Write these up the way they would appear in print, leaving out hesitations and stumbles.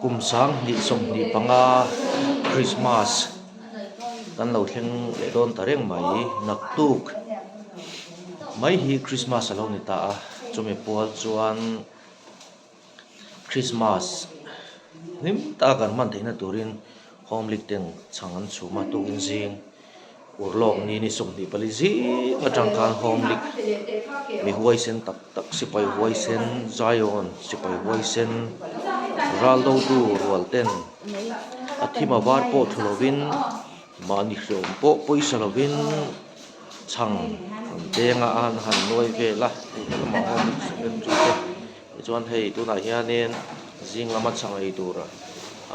Kum 2025 Christmas kan lo thleng leh dawn ta reng mai naktuk mai hi Christmas a lo ni ta a chumi pual chuan Christmas hlim taka kan hman theihna turin home league ten chhang an chhum a tukin zing. Urlawk ni ni 24 zing atang khan home league mi huaisen tak tak sipai huaisen Zion sipai huaisen ral dotu rual ten a thim a var pawh thu lovin mahni hreawm pawh pawisa lovin chhang an deng a an han nuai vel a hei helamah home league secretary te. Tichuan hei tunah hianin zing lama chhang ei tur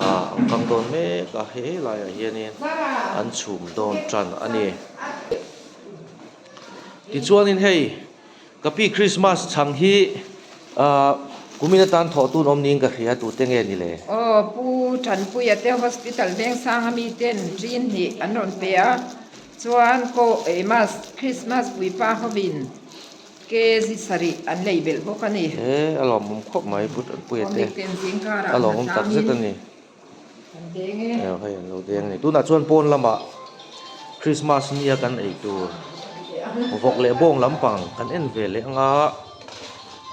ah an kang dawn mek a he laiah hianin an chhum dawn tan a ni. Tichuanin hei ka pi Christmas chhang hi ah kumin atan thawh tun awm niin ka hria tute nge ni le? Aw Pu Tanpuia te Hospital Vengsang ami ten ṭin hnih an rawn pe a chuan ko Mas Christmas puipa hovin Kg sarih an lei belh bawk a ni. He a lawmawm khawp mai Pu Tanpuia te a lawmawm tak zet a ni. Aw hei an lo deng a ni. Tunah chuan pawn lamah Christmas nia kan ei tur vawk leh bawng lampang kan en ve leh ang a,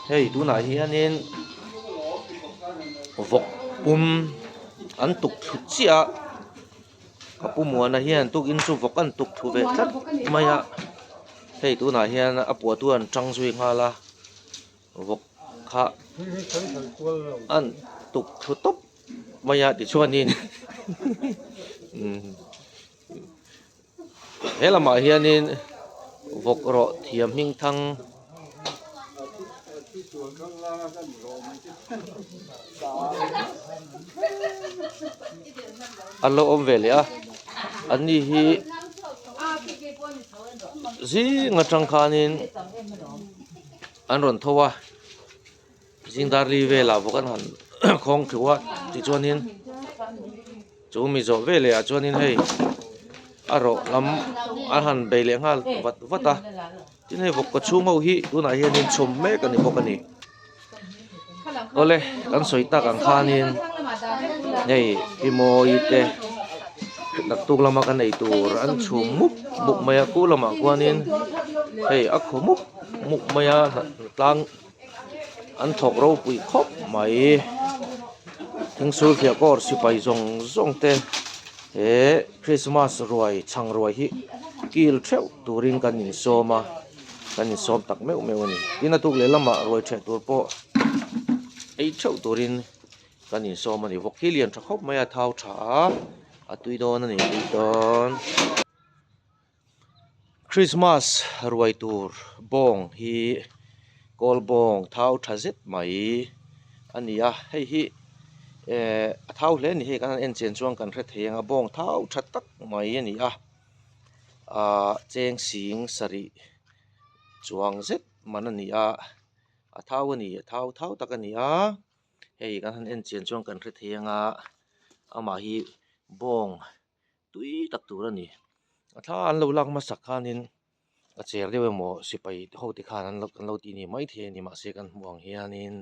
hei tunah hianin vawk pum an tuk thlu chiah a. Ka pu Muana hian tukin chu vawk an tuk thu ve tlat mai a, hei tunah hian a puahtu an tang zui nghal a, vawk kha an tuk thu tawp mai a tichuanin he lamah hianin vawk rawh thiam hming thang. An lo awm ve leh a an ni hi zing atang khanin an rawn tho a zing dar li velah bawk an han khawng thu a tichuanin chu mi zawh veleh ah chuanin hei a rawh lam an han bei leh nghal vat vat a. Tin hei vawk kawchhung ho hi tunah hianin chhawm mek a ni bawk a ni. Awle kan sawi tak ang khanin hei pi mawi te naktuk lama kan ei tur an chhum mup mup mai a khu lamah khuanin hei a khaw mup mup mai a tlang an thawk ropui khawp mai. Thingsulthliah kawr sipai zawng zawng te he Christmas ruai chhang ruai hi kil theuh turin kan insawm a kan insawm tak meuh meuh a ni tin a tuk leh lamah ruai theh tur pawh ei theuh turin kan insawm a ni vawk hi lian tha khawp mai a thau tha a a tui dawn a ni tui dawn. Christmas ruai tur bawng hi kawl bawng thau tha zet mai a ni a hei hi ehh a thau hle a ni hei kan han en chian chuan kan hre thei ang a bawng thau tha tak mai a ni a ahh cheng sing sarih chuang zet man a ni a a thau a ni a thau thau tak a ni a hei kan han en chian chuan kan hre thei ang a amah hi bawng. tui tak tur a ni a thla an lo lak hmasak khanin a cher deuh emaw sipai ho te khan an lo an lo tih ni maithei a ni mahse kan hmuh ang hianin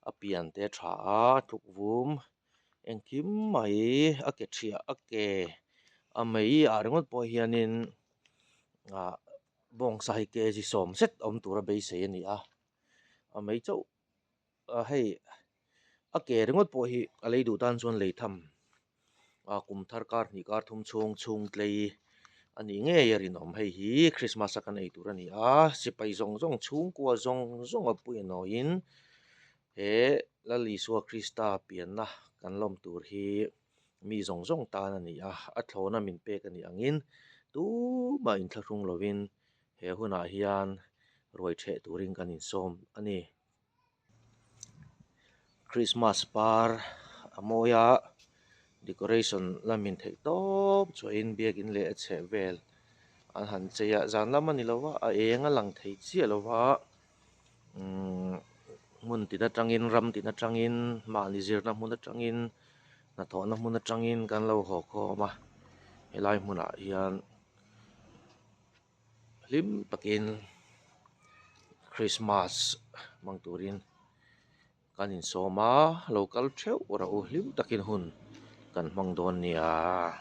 a pian te a tha a tluk vum engkim mai a ke thiah a ke a mei ah ringawt pawh hianin ah bawngsa hi kg sawm zet awm tura beisei a ni a a mei chauh. ah hei a ke ringawt pawh hi a lei duh tan chuan lei tham a kum thar kar hnih kar thum chhung chhung tlei a nih ngei a rinawm hei hi Christmas a kan ei tur a ni a sipai zawng zawng chhungkua zawng zawng a pui a nawiin he Lal Isua Krista pianna kan lawm tur hi mi zawng zawng tan a ni a a thlawna min pek a nih angin tumah inthlahrung lovin he hunah hian ruai theh turin kan insawm a ni. Christmas par a mawi a decoration lamin theih tawp chuahin biakin leh a chheh vel an han chei a zan lam a ni lo va a eng a lang thei chiah lo va umm hmun tin atangin ram tin atangin mahni zirna hmun atangin hnathawhna hmun atangin kan lo haw khawm a helai hmunah hian. Hlim takin Christmas hmang turin. Kan insawm a, lo kal theuh rawh u hlim takin hun kan hmang dawn nia.